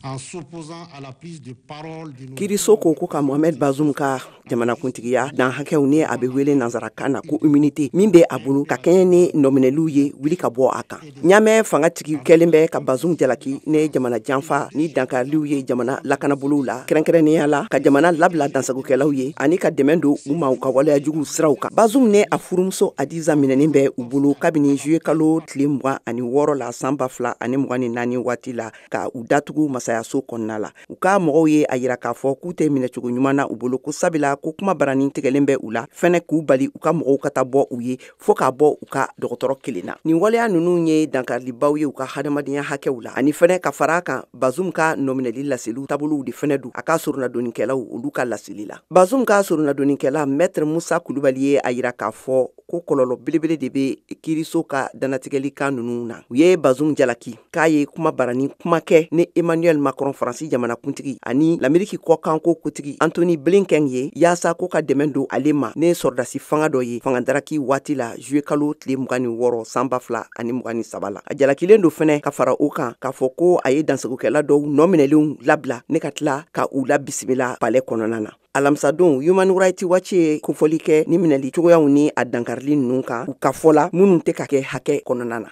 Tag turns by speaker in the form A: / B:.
A: En s'opposant à la prise de parole de
B: Kiiriso ko ko ka Mohamed Bazoum ka jamanakuntigiya dan hakɛw, ni a bɛ wele nansarakan na ko immunité min bɛ a bolo ka kɛɲɛ ni nɔminɛliw ye, wuli ka bɔ a kan. Ɲamɛ fangatigi kɛlen bɛ ka Bazoum jalaki ne jamana janfa ni dankariliw ye jamana lakanabolow la, kɛrɛnkɛrɛnnenya la ka jamana labila dansagokɛlaw ye ani ka dɛmɛ don u ma u ka waleyajugu siraw kan. Bazoum ne a furumuso Adiza minɛnen bɛ u bolo kabini juillet kalo tile 26 la san 2024 waati la, ka u datugu masayaso kɔnɔna la. U ka mɔgɔw ye a yira k'a fɔ k'u tɛ minɛcogo ɲuman na u bolo, ko sabula ko kuma baranin tigɛlen bɛ u la fɛnɛ k'u bali u ka mɔgɔw ka taa bɔ u ye, fɔɔ k'a bɔ u ka dɔgɔtɔrɔ kelen na. Nin waleya ninnu ye dankarilibaw ye u ka hadamadenya hakɛw la. Ani fɛnɛ ka fara kan, Bazoum ka nɔminɛli laseliw taabolow de fɛnɛ don a ka soronadonnikɛlaw olu ka laseli la. Bazoum ka soronadonnikɛla, Maître Musa Kulubali, ye a yira k'a fɔ ko kɔlɔlɔ belebele de bɛ kiiriso ka danatigɛli kan ninnu na. U ye Bazoum jalaki k'a ye kuma barani kuma kɛ ni Emmanuel Macron, Faransi jamanakuntigi, ani Lameriki kɔkanko kotigi Antony Blinken ye, yaasa ko ka dɛmɛ don ale ma ne sɔrɔdasi fanga dɔ ye fangadaraki waati la, juillet kalo tile 26 san 2023 la. A jalakilen don fɛnɛ ka fara o kan k'a fɔ ko a ye dansagokɛla dɔw nɔminɛlenw labila ne ka tila ka u la bisimila palais kɔnɔna na. Alamisadon, Human Rights Watch ye kofɔli kɛ ni minɛli cogoyaw ni a dankarili ninnu kan, u ka fɔ la minnu tɛ ka kɛ hakɛ kɔnɔna na.